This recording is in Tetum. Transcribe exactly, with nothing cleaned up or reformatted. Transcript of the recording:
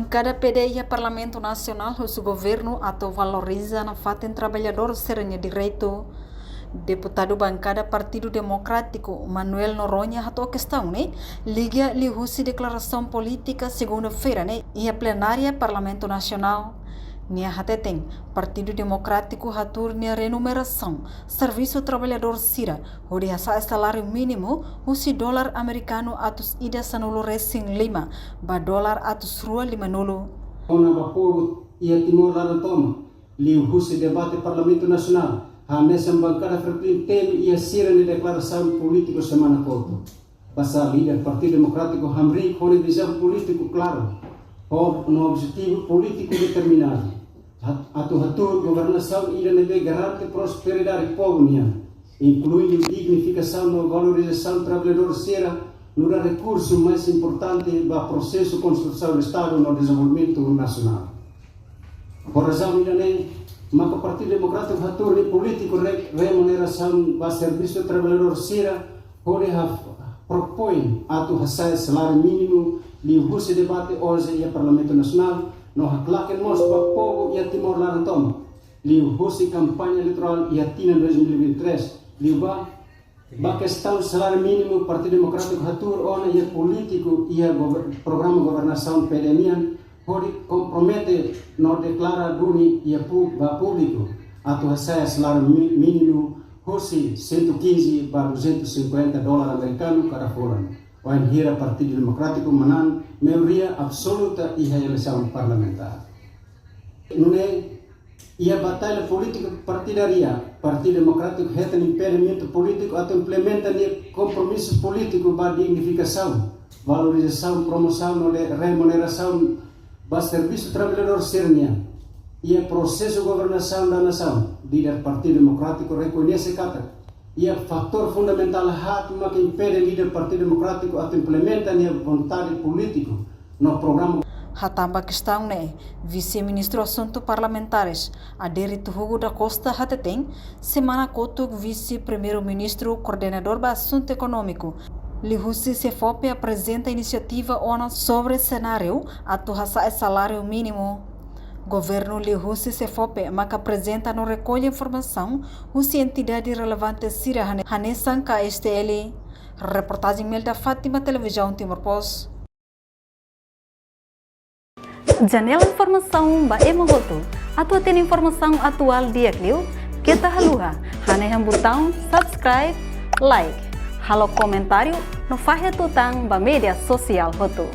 Kada P D iha Parlamentu Nasionál husu governu atu valoriza nafatin traballadór sira-nia direitu. Deputadu bankada Partidu Demokrátiku, Manuel Noronha, hato'o kestaun ne'e liga liuhusi deklarasaun polítika segunda-feira ne'e iha plenária Parlamentu Nasionál. Nia hateten, Partidu Demokrátiku hatuur nia renumerasaun servisu traballadór sira hodi hasa'e saláriu mínimu husi dolar amerikanu atus ida sanulu resin lima ba dolar atus rua lima nulu. Ona ba povu iha Timor laran tomak, liuhusi debate Parlamentu Nasionál, hanesan bankada Fretilin temi iha sira-nia deklarasaun polítiku semana kotuk. Basá líder Partidu Demokrátiku hamriik ho nia vizaun polítiku klaru, ho no objetivu polítiku determinadu. Hat-, atu hatuur governasaun ida ne'ebé garante prosperidade povu nian, inkluindo dignifikasaun no valorizasaun traballadór sira, nu'udar rekursu mais importante ba prosesu konstrusaun Estadu no dezenvolvimentu nasionál. Ho razaun ida-ne'e maka Partidu Demokrátiku hatuur nia polítiku re-, remunerasaun ba servisu traballadór sira, hodi ha-, propoin atu hasa'e saláriu mínimu liuhusi debate ohin iha Parlamentu Nasionál, no haklaken mós ba povu iha Timor laran tomak liuhusi kampaña eleitorál iha tinan dois mil e vinte e três. Liu ba, ba kestaun saláriu mínimu, Partidu Demokrátiku hatuur ona iha polítiku iha gover-, programa governasaun P D nian, hodi kompromete no deklara duni iha pu-, ba públiku atu hasa'e saláriu mi-, mínimu husi cento e quinze ba duzentos e cinquenta dolar amerikanu kada fulan, wainhira Partidu Demokrátiku manán maioria absoluta iha eleisaun parlamentár. Nune'e, iha batalha polítika partidária, Partidu Demokrátiku hetan impedimentu polítiku atu implementa nia kompromisu polítiku ba dignifikasaun, valorizasaun, promosaun no de remunerasaun ba servisu traballadór sira-nian. Iha prosesu governasaun da nasaun, líder Partidu Demokrátiku rekoñese katak iha fatór fundamentál haat maka impede líder Partidu Demokrátiku atu implementa nia vontade polítiku no programa. Hatán ba kestaun ne'e, Vise-Ministru Asuntu Parlamentares, Adérito Hugo da Costa, hateten, semana kotuk Vise-Primeiru-Ministru koordenadór ba asuntu ekonómiku, liuhusi SEFOPE, aprezenta inisiativa ona sobre senáriu atu hasa'e saláriu mínimu. Governu liuhusi SEFOPE maka aprezenta no rekolle informasaun husi entidade relevante sira hane-, hanesan K S T L. Reportajen Melda Fátima, Televizaun Timor Post. Janela informasaun ba ema hotu. Atu hatene informasaun atuál di'ak liu, keta haluha hanehan butaun subscribe, like, halo komentáriu no fahe tutan ba média sosiál hotu.